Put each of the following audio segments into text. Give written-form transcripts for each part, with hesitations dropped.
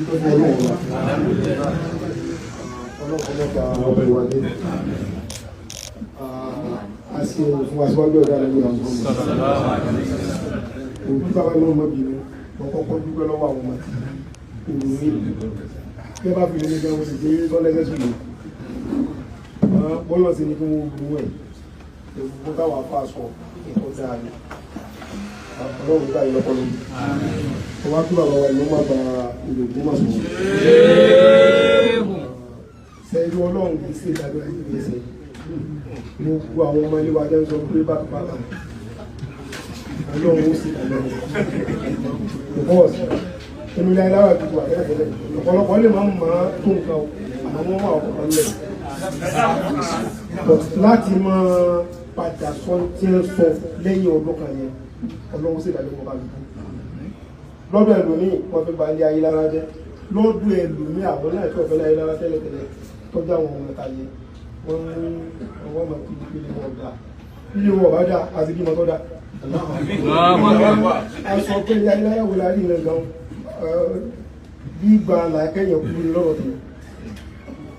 Adúpẹ́ fún Ọlọ́run wa. Ọlọ́run ọlọ́ba ọbẹ̀ wa dé. A ṣe fún wa síwájú ọ̀gá rẹ̀ ní àwọn ọmọ. Òbí bàbá mi ọmọ bìnrin, mo kọ́kọ́ dúpẹ́ lọ́wọ́ àwọn ọmọ tí òun ní. Bí ẹ bá fi lè jẹun, sì dé tọ́lẹ́sẹ̀ sùn lè. Bọ́lọ̀ sí ni kí wọ́n bu ẹ̀. Gbogbo táwọn afá sọ ètò dáa ni. Ọlọ́run gbà yín lọ́pọ̀lọpọ̀. Wọ́n wá kí bàbá wa ìlú má ba ìlú Ògbómọ̀ṣọ́. Sẹ́yìn Ọlọ́run kì í ṣe ìdájọ́ ìlú ẹsẹ̀. Gbogbo àwọn ọmọ ilé wa jẹ́ ń sọ pé bàbá bàbá. Ọlọ́run ó sì dájọ́ rẹ̀. Because inú ilé aláwọ̀ tuntun wà tẹ́lẹ̀tẹ́lẹ̀. Ọ̀pọ̀lọpọ̀ lè máa ń mọ̀ tó nǹkan o, àmọ́ wọ́n wà ọ̀pọ̀ lẹ̀. But láti máa padà sọ tí ń sọ lẹ́yìn ọdún kan yẹn, Ọlọ́run sì dájọ́ wọn bá lùkú. Lọ́dọ̀ ẹlòmíì wọ́n fi ba ilé ayé lára jẹ́. Lọ́dọ̀ ẹlòmíì àwọn náà tí wọ́n fẹ́ láyé lára tẹ́lẹ̀tẹ́lẹ̀ tọ́jú àwọn ọmọ ẹ̀ta yẹn, wọ́n ń wọ́n mọ̀ kí ilé wọn dà. Ilé wọn bá dà àti bímọ tó dà. A sọ pé ilé ayé lára wo la rí ìrìn gan gbígba làákẹ́yìn kú ní lọ́rọ̀ tẹ̀lé.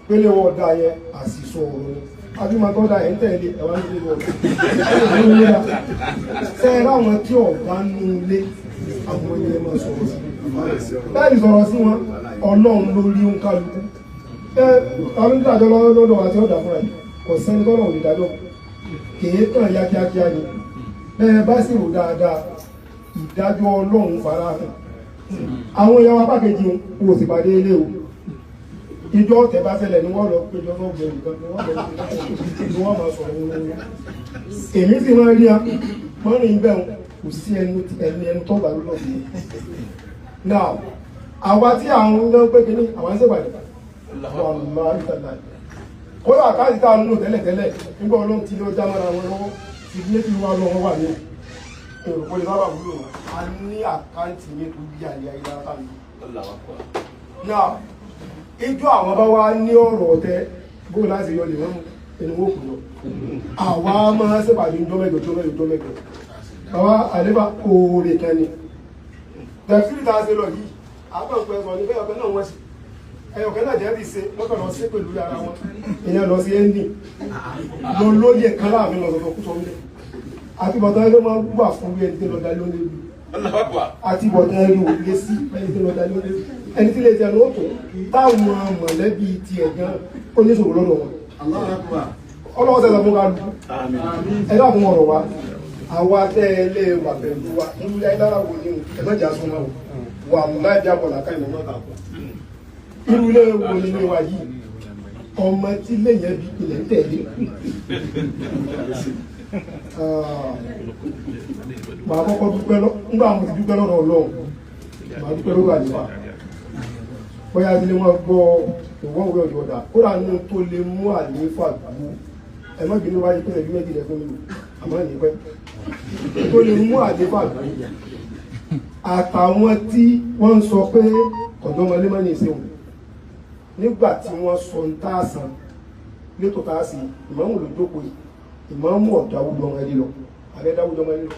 Pélé wọn dà yẹn àṣìṣọ ọ̀rọ̀ ni. Àbímọ tó dà yẹn ń tẹ̀lé ẹ̀wá ní ilé wọn. Ṣé ẹ ráwọn tí ọ̀gá nú ilé àwọn ilé máa sọ̀rọ̀ sí? Láì sọ̀rọ̀ sí wọn, Ọlọ́run ló rí ń kálukú. Ẹ ta ló ń dájọ́ lọ́dọ̀ àti ọ̀dà fúnra yìí? Kò sẹ́ni tọ́lọ̀ ò lè dájọ́. Kèé kàn ya kíákíá ni. Bẹ́ẹ̀ bá sì rò dáadáa, ìdájọ́ Ọlọ́run fara hàn. Àwọn èèyàn apá kejì ń kò sì pàdé ilé o. Ìjọ ọ̀tẹ̀ bá ṣẹlẹ̀ ni wọ́n lọ péjọ lọ́gbẹ̀ẹ́ nìkan ni wọ́n lọ ni wọ́n máa sọ̀rọ̀ wọn wọn. Èmi sì máa rí a, mọ́rin bẹ́ẹ̀ kò sí ẹnu ẹni ẹnu tó gbà lọ́dọ̀ fún mi. Now, àwa tí à ń lọ pé kínní, àwa ń ṣèpàdé. Wàláhì tàláhì. Kódà káàdì tá a ń lò tẹ́lẹ̀tẹ́lẹ̀ nígbà Ọlọ́run tí ló já mọ́ra wọn lọ́wọ́, signatory wa lọ́wọ́ wà ní èrò kò lè sábà wúlò wọn. A ní account mi tó bí àlẹ́ ayé lára tá a lò. Now, ijó àwọn bá wá ní ọ̀rọ̀ ọ̀tẹ bó láti yọ lè mọ́mú ẹni wọ́n kù lọ. Àwa máa ń ṣèpàdé jọ́ mẹ́jọ jọ́ mẹ́jọ jọ́ mẹ́jọ. Bàbá àlébà oore kan ni. Tẹ̀síìrì tá a ṣe lọ yìí, àbọ̀pẹ̀ sọ ní bẹ́ẹ̀ ọ̀kan náà wọ́n ṣe. Ẹyọ̀kan náà jẹ́ ti ṣe lọ́kàn lọ sí pẹ̀lú ara wọn. Ìyẹn lọ sí ẹ́ndì. Lọ lóye kan láàfin lọ sọ̀tọ̀ kú sọ nílẹ̀. Àti bọ̀tán ẹgbẹ́ máa ń wà fún bí ẹni tí lọ dá lórí ewu. Àti bọ̀tán ẹni ò lé sí ẹni tí lọ dá lórí ewu. Ẹni tí lè jẹ ló tó táwọn mọ̀lẹ́bí tiẹ̀ gan ó ní ìṣòro lọ́dọ̀ wọn. Ọlọ́wọ́ sẹ̀sẹ̀ fún kálukú. Ẹ dákun ọ̀rọ̀ wa. Àwa tẹ́ ẹ lé wà pẹ̀lú wa. Níbi ayé lára wo ni o? Ẹ má jà súnmọ́ o. Wà láì bí àbọ̀là ká ìmọ̀ náà kà kú. Irú ilé wo ni ilé wa yìí? Ọmọ tí lè yẹn bí ilẹ̀ ń tẹ̀lé. Màá kọ́kọ́ dúpẹ́ lọ, nígbà mo ti dúpẹ́ lọ́dọ̀ Ọlọ́run, màá dúpẹ́ lọ́dọ̀ àlùfà. Bóyá ti lè wọ́n gbọ́ ìwọ́n òwe ọ̀dọ̀ ọ̀dà, kódà nínú tó lè mú àlééfà dúró. Ẹ má bínú wáyé pé ẹbí méjì rẹ fún mi, àmọ́ ní pẹ́. Tó lè mú àlééfà dúró. Àtàwọn tí wọ́n ń sọ pé ọ̀dọ́mọlé má ní ìṣeun. Nígbà tí wọ́n sọ ń tá a san, létò tá a sì, ìmáàmù ló jókòó yìí, ìmáàmù ọ̀dáwùjọ ọmọ ẹlẹ́ lọ, àbẹ́ dáwùjọ ọmọ ẹlẹ́ lọ.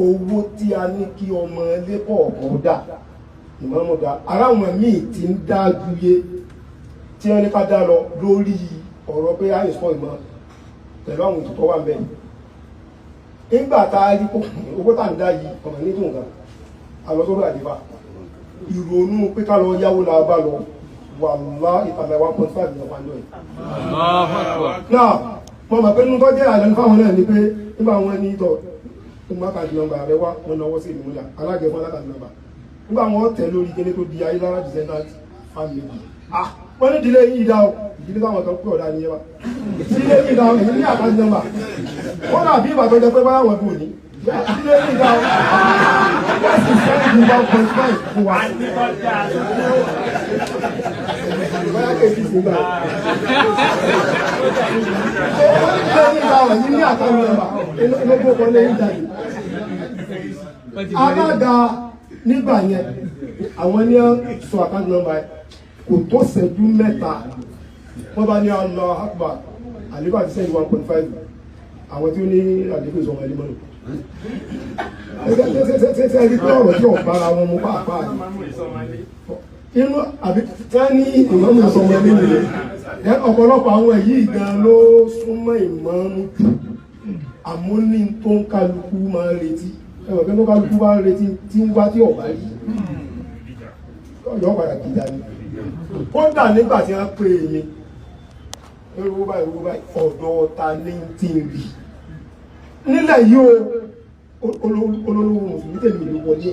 Owó tí a ní kí ọmọ ilé kọ̀ọ̀kan dà, ìmáàmù dá. Ara àwọn míì ti ń dá juye tí wọ́n ní ká dá lọ lórí ọ̀rọ̀ pé a ìsọ ìmọ̀ pẹ̀lú àwọn ètò tó wà ńbẹ̀. Nígbà tá a rí owó tá à ń dá yìí, ọmọ ní tó nǹkan, a lọ sọ́dọ̀ àdìbà. Ìrònú pé ká lọ yáwó la bá lọ, wàláhì ìtàlẹ̀ 1.5 ní ọ̀pá yìí. Náà, mo mọ̀ pé nínú tó jẹ́ àlẹ́ fáwọn náà ni pé nígbà wọn ní tọ̀ nígbà káàdì nọ́mbà rẹ wá wọn náwó sí ìmúlẹ̀ alágẹ̀ fún alákàdì nọ́mbà. Nígbà wọn tẹ̀ lórí kíní tó di Ayélára descendant family. Ah, wọ́n ní ìdílé yìí dá o, ìdílé táwọn kan pé ọ̀dà nìyẹn wa. Ìdílé yìí dá o, èyí ní àkàdì nọ́mbà. Wọ́n dà bí ìbàdàn jẹ pé báyà wọn kò ní. Ìdílé yìí dá o, wọ́n sì sẹ́yìn 1.5 fún wa. Bóyá kejì sí gbà. Ìdílé yìí dá o, èyí ní àkàdì nọ́mbà. Inú kan lè ń jáde. Alága nígbà yẹn, àwọn ní sọ àkáǹtì nọ́mbà yẹn kò tó ṣẹ́jú mẹ́ta. Wọ́n bá ní Allah Akbar, àlébà ti sẹ́yìn 1.5. Àwọn tí ó ní àlékún ìsọmọ ẹlẹ́mọ̀ nù. Ṣé ẹ rí pé ọ̀rọ̀ tí ò bára wọn mu pàápàá ni? Inú àbí tí wọ́n ní ìmọ̀mù sọmọ nínú rẹ̀, ọ̀pọ̀lọpọ̀ àwọn yìí gan ló súnmọ́ ìmọ̀mù jù. Àmọ́ ní tó ń kálukú máa ń retí, ẹ̀wọ̀n pé tó kálukú bá ń retí tí ń wá tí ọ̀bá rí, yọ padà gíga ni. Kódà nígbà tí wọ́n pè mí owó báyìí, owó báyìí, ọ̀dọ̀ ta ní tí ń rí nílẹ̀ yìí o, olólùwò mùsùlùmí tèmi ló wọlé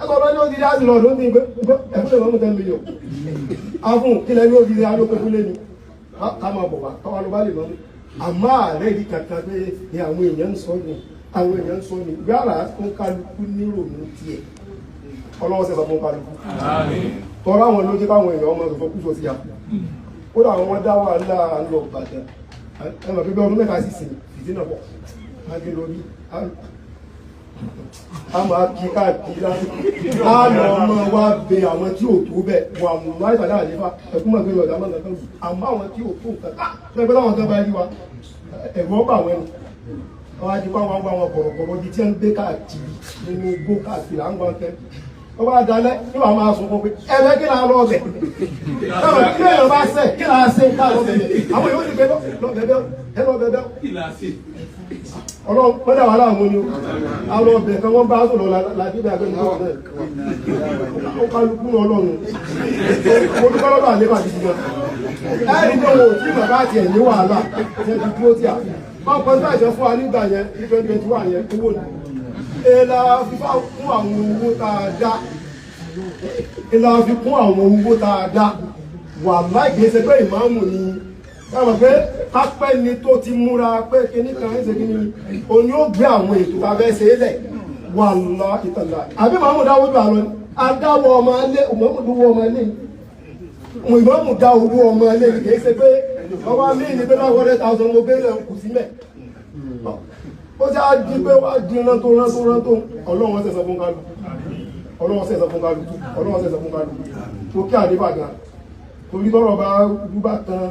agbọ́dọ̀ ní ó ti dá sí lọ́dún ní ẹ̀fún lè mọ́mú 10 million afún kílẹ̀ ní ó fi alókòkú lé ní ká máa bọ̀ wá káwá ló bá lè mọ́mú. Àmọ́ ààrẹ yìí kankan pé ní àwọn èèyàn ń sọ ni, àwọn èèyàn ń sọ ni gbára tó ń kálukú nírònú tiẹ̀. Ọlọ́wọ́ sẹ̀sọ̀ fún kálukú tọ́ra àwọn ló jẹ́ káwọn èèyàn ọmọ sọ̀sọ̀ kú sọ sí à. Kódà àwọn wọn dá wàhálà lọ Ìbàdàn, ẹ mọ̀ pé bí ọdún 3 sì sìn fìdí náà pọ̀ á lórí a máa kí káàkiri láti á lọ ọmọ wa bẹ àwọn tí ò tó bẹ̀ wà mú láì padà àlefa ẹkún mọ̀ pé ọ̀dà máa ń kankan wù. Àmọ́ àwọn tí ò tó nǹkan ká lẹ́gbẹ́ láwọn kan bá rí wa, ẹ̀rọ bà wọ́n ni wọ́n á di pa wọn wá wọn kọ̀rọ̀kọ̀rọ̀ bíi tí wọ́n ń gbé káàkiri nínú igbó káàkiri à ń gbọ́n kẹ́ wọ́n bá dalẹ̀ ní wàá máa sunkún pé ẹ̀rẹ́ kí náà lọ bẹ̀ káwọn kí lèèyàn bá sẹ̀ kí náà ṣe ká lọ bẹ̀ àwọn yóò ti gbé lọ bẹ̀ bẹ́ ẹ lọ bẹ̀ bẹ́. Ọlọ́run mọ́dà wà láàmú ni o, àwọn ọbẹ̀ kan wọ́n bá sọ̀rọ̀ làbí bẹ́ẹ̀ agbẹ́ni tó náà ó kálukú ní Ọlọ́run. Mo dúpẹ́ lọ́dọ̀ àlébà gidi gan. Ẹ̀rí pé wọn ò tí bàbá àti ẹ̀ ní wàhálà ṣe ti dúró tí a wọ́n kọ́ sí àìsàn fún wa nígbà yẹn ní 2021 yẹn, owó ni èlà fífa kún àwọn owó tá a dá, èlà fi kún àwọn owó tá a dá wà láì kìí ṣe pé ìmáàmù ni káwọn pé kápẹ́ ni tó ti múra pé kíní kan ń ṣe kíní ni òní ó gbé àwọn ètò tá a fẹ́ ṣe é lẹ̀ wà lọ ìtàlá. Àbí màmú dáwọ́ jù àlọ́ ni adáwọ̀ ọmọ alẹ́, òmùmú dúwọ́ ọmọ alẹ́, ìmáàmù dá owó ọmọ alẹ́, kìí ṣe pé ọba mi ní pé 500,000 mo gbé lẹ̀ kù sí mẹ́. Ó ti á di pé wá di rán tó rán tó rán tó. Ọlọ́run ṣẹ̀ṣẹ̀ fún kálukú, Ọlọ́run ṣẹ̀ṣẹ̀ fún kálukú, Ọlọ́run ṣẹ̀ṣẹ̀ fún kálukú. Tó kí àdébà gan torí tọ́rọ̀ bá rúbà tán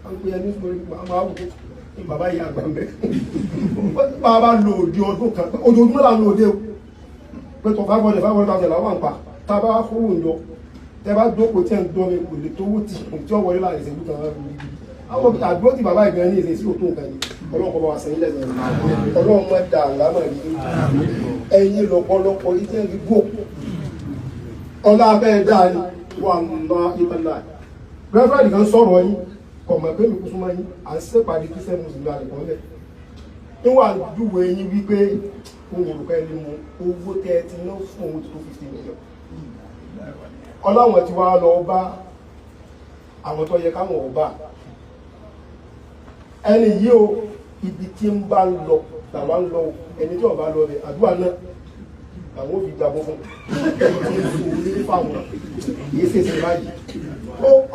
á ń pè ẹni sórí máa wò ní bàbá yìí àgbà ń bẹ. Bá a bá lo òde ọdún kan, ojoojúmọ́ là ń lo òde o, pé tọ́ 500 500,000 làwọn ń pa. Tá a bá kówó ń jọ, tẹ bá jókòó tí ẹ̀ ń dán mi, kò lè tówó tì tí ó wọlé láàrin ìṣẹ́jú kan àwọn àdúró tí bàbá ìgbẹ́ ní ìṣesí òtó nǹkan ni. Ọlọ́run kọ́ bá wa sẹ́yìn lẹ́sẹ̀, Ọlọ́run má da àlámà rí ẹ̀yin lọ́pọ̀lọpọ̀ yìí tí ẹ̀ fi gbó ọlá abẹ́ dáa ni wà ná ìtàlá. Rẹ́fẹ̀rẹ́dì kan sọ̀rọ̀ yín, kọ̀ mọ̀ pé mi kú súnmọ́ yín, à ń ṣèpàdé kí sẹ́mu sì lálẹ́ kan lẹ̀ níwà júwe yín wípé òun olùkọ́ ẹni mu owó tẹ́ ẹ ti ná fún òun ti tó 50 million. Ọlọ́wọ̀n ti wá lọ bá àwọn tó yẹ káwọn ọba ẹni yìí o, ibi tí ń bá ń lọ làwa ń lọ. Ẹni tí ọba lọ rẹ, àdúrà náà làwọn ò fi jagun fún ẹni tí ń so orí fáwọn kìí ṣèṣe báyìí.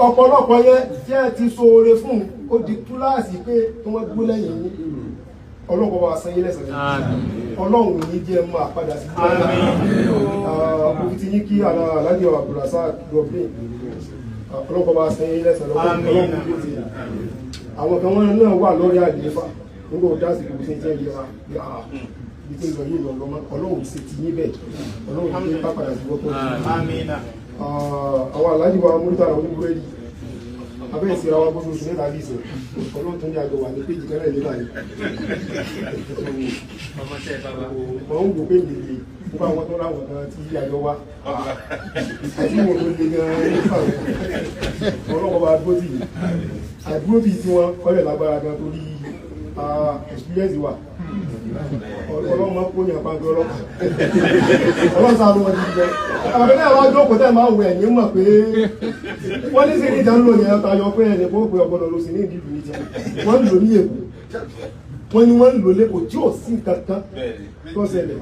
Ọ̀pọ̀lọpọ̀ yẹn tí ẹ ti so oore fún, ó di túláàsì pé kí wọ́n gbó lẹ́yìn yín. Ọlọ́pọ̀ bá wa san yín lẹ́san, Ọlọ́run ní jẹ́ máa padà sí mo fi ti yín kí Aláàjì Abdulrasaq Dublin. Ọlọ́pọ̀ bá wa san yín lẹ́san lọ́wọ́. Ọlọ́run tó ti àwọn kan wọn náà wà lórí àlééfà nígbà ó dásìkò bí ṣe jẹ́ ìyẹra ibi tí ń lọ yìí lọ lọ́mọ. Ọlọ́run ṣe ti yín bẹ́ẹ̀, Ọlọ́run ní bá padà sí wọ́pọ̀. Àwọn aláàjì wa Múrítàlá oníbúrẹ́dì abẹ́ ìsira wa gbọ́dọ̀ oṣù 3 bí ìsìn. Ọlọ́run tó ní àjọ wà ní péjì kan náà nígbà yìí. Wọ́n ń wò pé lè nípa àwọn tó ráwọn kan tí àjọ wa àti wọn tó le gan nípa ọlọ́wọ́ bá dúró tì yìí, àdúró tì tí wọ́n kọ́lẹ̀ lágbára gan torí experience wa. Ọlọ́mọ kó yàn pàǹpẹ́ ọlọ́pàá, ọlọ́sàn ló wọ́n ti jẹ àwọn akẹ́kọ̀ọ́ àwọn ajókòó tẹ́ máa wọ ẹ̀yìn mọ̀ pé wọ́n ní sí ní ìjà ń lò yẹn tayọ pé ẹnì kó pé ọgbọ́dọ̀ lọ sí ní ìdílù ní jẹ. Wọ́n ń lò ní Èkó, wọ́n ní wọ́n ń lò lẹ́kọ̀ọ́ tí ò sí kankan tó ṣẹlẹ̀.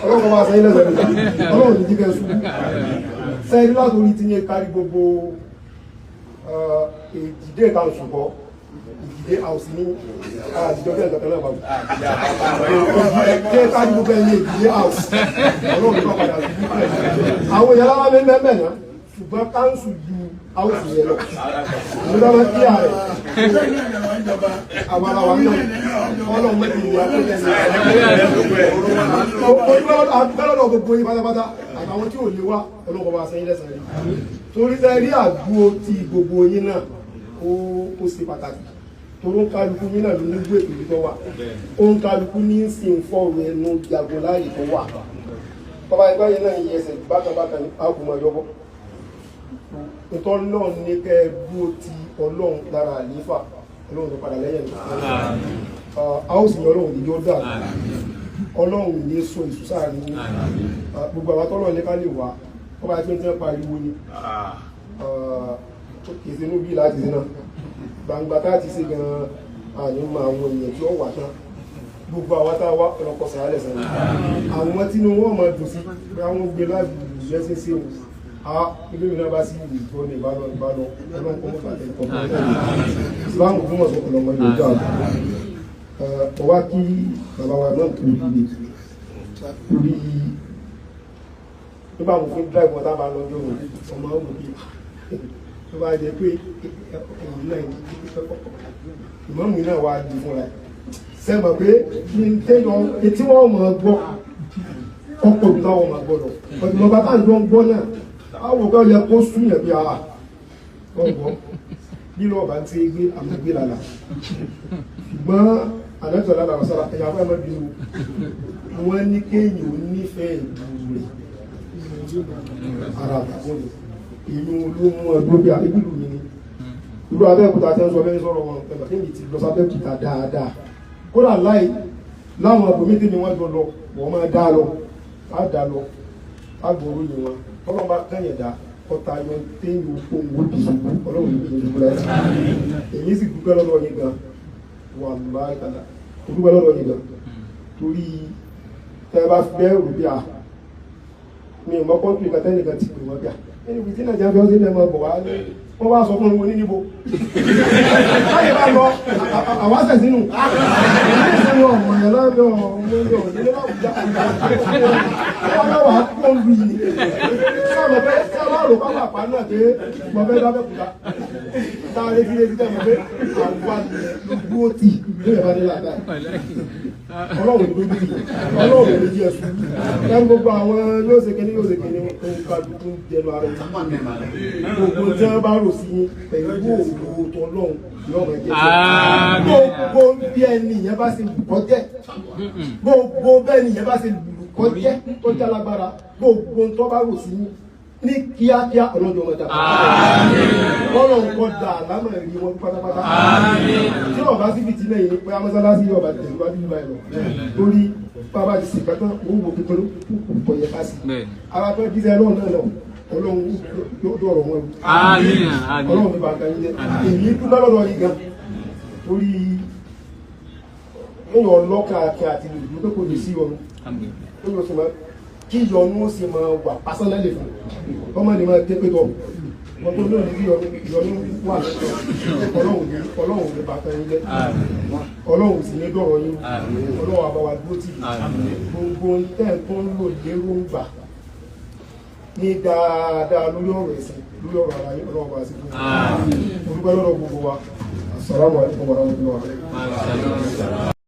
Ọlọ́run wa sẹ́yìn lẹ́sẹ̀ nígbà Ọlọ́run ní jíkẹ́ ṣubú sẹ́yìn látòrí tí yẹn kárí gbogbo Èjìdé kan ṣùgbọ́ Ìjìdé house ní àdìjọ bẹ́ẹ̀ kankan náà bàbá Èjìdé kárí gbogbo ẹ̀yìn Èjìdé house. Ọlọ́run tó padà sí àwọn èèyàn láwọn mẹ́mẹ́ náà, ṣùgbọ́n káńsù ju house yẹn lọ nígbà wọn kí ààrẹ àwọn ará wa náà. Ọlọ́run mẹ́rin ìyá tó lẹ́nu. Adúpẹ́ lọ́dọ̀ gbogbo yín pátápátá. Àtàwọn tí ò lè wá, ọlọ́kọ̀ bá sẹ́yìn lẹ́sàn rí. Torí sẹ́ rí àgbo ti gbogbo yín náà, ó ṣe pàtàkì. Torí ó ń kálukú yín náà ló ní gbé ètò tó wà. Ó ń kálukú ní sì ń fọ̀rọ̀ ẹnu jagun láàyè tó wà. Bàbá ẹgbẹ́ yìí náà yẹ ẹsẹ̀ bákan bákan, á kò máa yọbọ́. Ìtọ́ náà ní kẹ́ ẹ dúró ti Ọlọ́run lára àlééfà, Ọlọ́run tó padà lẹ́yìn a ó sì ní Ọlọ́run ní yóò dà, Ọlọ́run ní sọ ìsúsá ní gbogbo àwọn tọ́lọ̀ ní ká lè wá. Wọ́n bá tí ń tẹ́ pariwo ni ìsinú bí láti sí náà gbangba tá ti ṣe gan àní mọ àwọn èèyàn tí ó wà tán. Gbogbo àwọn tá a wá, ọlọ́pọ̀ sàálẹ̀ sẹ́yìn àwọn tí inú wọn máa dùn sí pé àwọn gbé láti ìlú ẹsẹ̀ sí o a ilé mi náà bá sí ìlú ìgbọ́ ní ìbálò ìbálò. Ọlọ́run kọ́ mọ́fà tẹ̀ kọ́ ìsìláàmù fún ọ̀sán ọlọ́mọ yóò dá ọ wá kí bàbá wa náà kú ìdílé torí nígbà mo fi ń drive wọn tábà lọ́jọ́ òun ọmọ òun bí tó bá jẹ pé èyí náà ìmọ̀mù náà wá di fúnra ẹ̀ sẹ́mọ̀ pé ní téèyàn etí wọ́n mọ̀ gbọ́ ọ̀pọ̀ ìlú táwọn mọ̀ gbọ́ lọ ọ̀dùnmọ̀ bàbá ń jọ ń gbọ́ náà àwọn òkè ọ̀yẹ kó sún yẹn bí ara ọgbọ́ lílọ ọba ń tẹ́ gbé àmọ́ gbé lálà. Ṣùgbọ́n àlẹ́tọ̀ lára ọ̀sára ẹ̀yà fẹ́ mọ́ bí wọ́n ní kéèyàn ò nífẹ̀ẹ́ ìlú rẹ̀ ara àtàkùn ni ìlú ló mú ẹgbẹ́ bí ìlú mi ni ìlú Abẹ́òkúta tẹ́ ń sọ bẹ́ẹ̀ sọ̀rọ̀ wọn pẹ̀lú kí ni ti lọ sábẹ́òkúta dáadáa. Kódà láì láwọn abòmí tí ni wọ́n jọ lọ, wọ́n máa dá lọ, á dá lọ, á gbòòrò yìí wọn tọ́lọ́ bá kẹ́yìn dá ọta yọ téyìn ohun òbí Ọlọ́run yìí ní ìlú rẹ̀. Èyí sì dúpẹ́ lọ́dọ̀ yín gan, wàláhì tàlà dúpẹ́ lọ́dọ̀ yín gan, torí tẹ́ bá fẹ́ rò bí a mi ò mọ kọ́ńtù ìgbà tẹ́nìkan ti pè wọ́n bí a ẹni ibi tí Nàìjíríà fi ọ́ sí ilẹ̀ máa bọ̀ wá ní wọ́n wá sọ fún wọn ní níbo láyé bá lọ àwọn àṣẹ sínú ilé ìsinmi ọmọ yẹn lábẹ́ ọmọ yẹn òdílé láwùjá wọn náà wà á kó lu yìí sábà pé sábà rò pápá pa náà pé mo fẹ́ lábẹ́ kúta tá a létí létí tẹ̀ mọ́ pé àwa ló dúró tì lóye bá dé láàbá. Ọlọ́run ló dúró tì, Ọlọ́run ló jí ẹ̀sùn ẹ̀rù. Gbogbo àwọn yóò ṣe kíní yóò ṣe kíní ohun kálukú jẹnu ara ẹ̀. Gbogbo tí wọ́n bá rò sí yín pẹ̀lú òwò tọ́lọ́run yóò máa jẹ́ gbogbo bí ẹni yẹn bá ṣe lù kọjẹ́, gbogbo bẹ́ẹ̀ ni yẹn bá ṣe lù kọjẹ́ tó jálágbára, gbogbo tó bá rò sí yín ní kíákíá, ọlọ́jọ́ ọmọdé ọlọ́run kọ́ da àlámọ̀ rí wọn pátápátá. Tí ọba sí fìtí lẹ́yìn pé amọ́sálásí ọba tẹ̀síwájú báyìí lọ torí bàbá ti sèkà tán, owó wo kékeré kò yẹ ká sí ara tó jíṣẹ́ lọ́run náà lọ. Ọlọ́run yóò dọ̀rọ̀ wọn, Ọlọ́run ní bàtà yín jẹ́. Èyí dúpẹ́ lọ́dọ̀ yìí gan torí èèyàn ọlọ́kà àti àti ìlú pé kò ní sí ọrùn ó sì máa kí ìyọnu ó sì máa wà pásánálì fún ọmọ ní máa ké pé tọ wọn tó lónìí sí ìyọnu wà lọ́dọ̀ Ọlọ́run ní. Ọlọ́run ní bàtà yín jẹ́, Ọlọ́run sì ní dọ̀rọ̀ yín. Ọlọ́run àbáwá dúró tì í. Gbogbo tẹ́ tó ń lò lérògbà ní dáadáa lórí ọ̀rọ̀ ẹ̀sìn, lórí ọ̀rọ̀ ara yín, Ọlọ́run bá sí fún yín. Olùkọ́ lọ́dọ̀ gbogbo wa. Assalamu alaikum warahmatullahi wabarakatuh.